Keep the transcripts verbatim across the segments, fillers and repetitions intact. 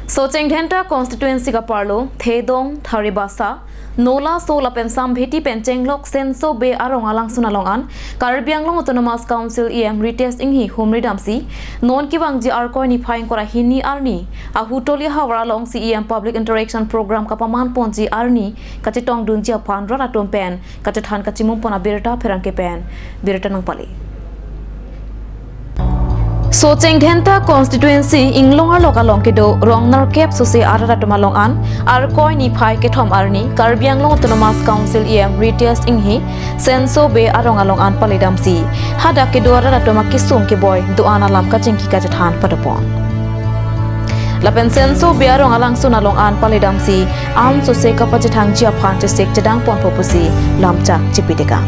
Socheng Dhenta constituency kaparlo Thedong, Tharibasa, Nolaso lapen Sampheti pen chenglok Senso Bey arong alangsun along an Karbi Anglong Autonomous Council E M Ritesh Enghi humri damsi non kevangji Arkoi niphai ingkoi ra hini arni Ahutoli ahavar along C E M Public Interaction Program kapaman ponji arni kachetongdunji aphan rat atum pen kachethan kachimum pon abirta pherangke pen birta nangpale. Socheng Dhenta constituency inglong arlok along kedo rong nerkep sose arat atum along an Arkoi niphai kethom arni Karbi Anglong Autonomous Council E M Ritesh Enghi Senso Bey arong along an pale damsi hadak kedo arat atum akesung keboi do-an alam kachingki kachethan padopon. Lapen Senso Bey arong alangsun along an pale damsi an sose kapachethangji aphan chesik chedang ponpo pusi lamchak chipitekang.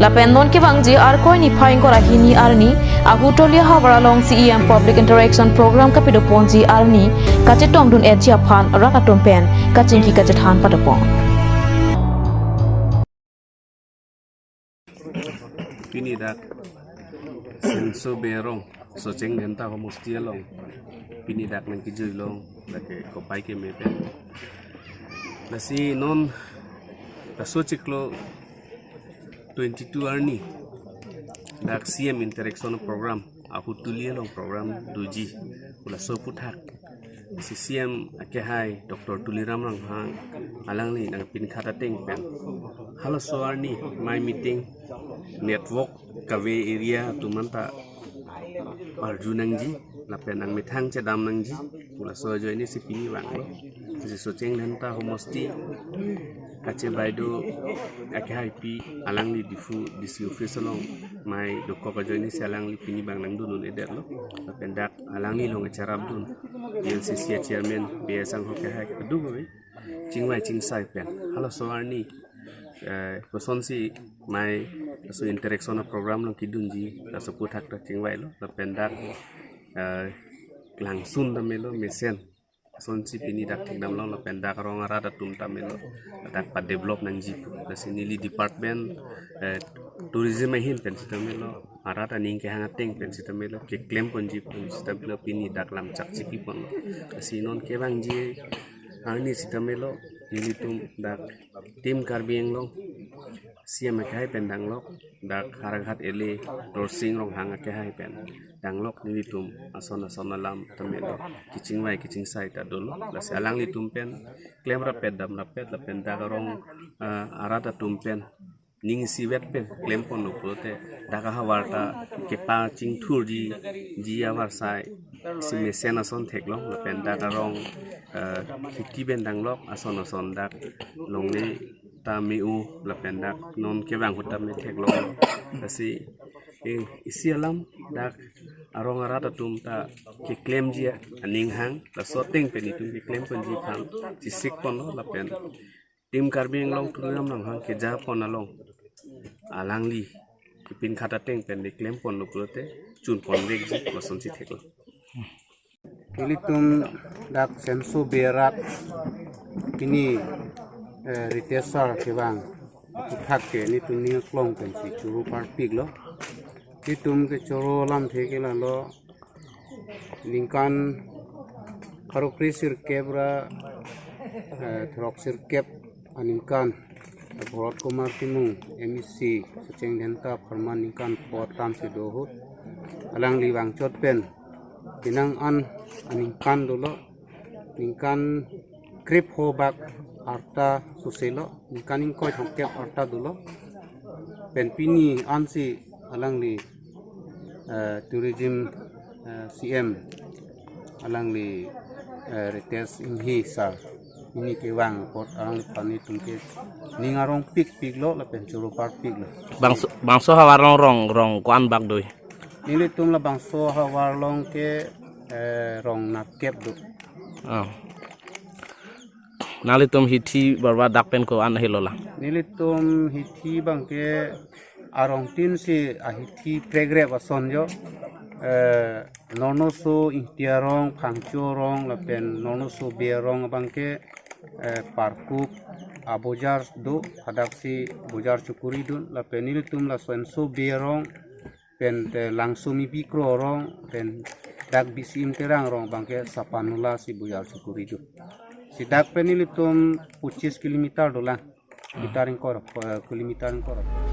Lapen non kevangji Arkoi niphai ingkoi ra hini arni Ahutoli ahavar along C E M Public Interaction Program kapidoponji arni kachetongdun-etji aphan rat atum pen kachingki kachethan padopon. Pini dak Senso Bey arong Socheng Dhenta homosti along pini dak nangkejui long lake kopai keme pen. Lasi non laso chiklo twenty-two arni dak C M interaction program Ahutoli along program doji laso aphuthak C C M akehai Doctor Tuliram Ronghang alangli nangpinkhat ateng pen halaso arni mai meeting network kave area atum anta arju nangji lapen nangmethang chedam nangji pu laso ajoine si pini vanglo. Si Socheng Dhenta homosti kachebaido akehaipi alangli Diphu D C office along mai dokok ajoine si alangli pini bang nangdun un-edetlo. Lapen dak alangli along echarapdun P L C C chairman P S Sangho kehai kedo kave chingvai chingsai pen halaso arni eh, kosonsi mai laso interaction program along kedunji laso aphuthak ta chingvailo lapen dak eh, langsun ta melo mesen kosonsi pini dak thekdam long lapen dak rong arat atum ta melo dak padevelop nangji pu. Lasi neli department eh, tourism ahin pen sita melo arat aning kehang ateng pen sita melo keklem ponji pu sita melo pini dak lamchak chipi ponlo. Lasi non kevangji arni sita melo nelitum dak Team Karbi Anglong C M akehai pen danglok dak Howraghat L A Dorsing Ronghang akehai pen danglok nelitum ason ason alam ta melo kechingvai kechingsai ta dolo. Lasi alanglitum pen klem rapet dam rapet lapen dak arong eh, arat atum pen ning isivet pen klem ponlo pulote dak ahavar ta kepachingthurji ji avarsai si mesen ason theklong lapen dak arong eh, kheti pen danglok ason ason dak longle ta me-o lapen dak non kevang ahut ta me theklong. Lasi eh, isi alam dak arong arat atum ta keklemji aning hang laso ateng pen itum keklem ponji aphan chesik ponlo lapen Team Karbi Anglong Tuliram Ronghang keja pon along alangli kepinkhat ateng pen keklem ponlo pulote chun ponvekji kosonsi theklo. Ilitum dak Senso Bey arat pini eh, Ritesh sir kevang aphuthak ke nelitum ning aklong pensi choro parpiklo. Ilitum kechoro alamthe ke lalo ningkan pharo kre sirkep ra eh, throk sirkep aningkan Bharat Kumar Timung M E C Socheng Dhenta apharman ningkan pho tamsi do ahut alangli vangchot pen penang an aningkan dolo ningkan krepho bak arta soselo ningkan ingkoi thomkep arta dolo pen pini ansi alangli eh, tourism eh, C M alangli eh, Ritesh Enghi sir pini kevang apot alangli aphan itum ke ning arong pikpiklo lapen choro parpiklo. Bangso bangso ahavar along rong rong ko-an bak do? Nelitum labangso ahavar along ke eh, rong nerkep do. Oh. Nanglitum hithi barba dak pen ko-an helo lang? Nelitum hithi abangke arong tin si ahithi pregrep ason jo. Eh, Nonoso Ingti arong, Phangcho arong, lapen Nonoso Bey arong abangke eh, Parkup abojar do, hadaksi bojar chokori dun, lapen nelitum la Senso Bey arong, pen te Langso Mibi Kro arong, pen Dak B C M Terang arong abangke Sapanula si Boyar Chukuri do. Si dak pen ilitum pochis kilometer dolang. Meter ingkoi, eh, kilometer ingkoi.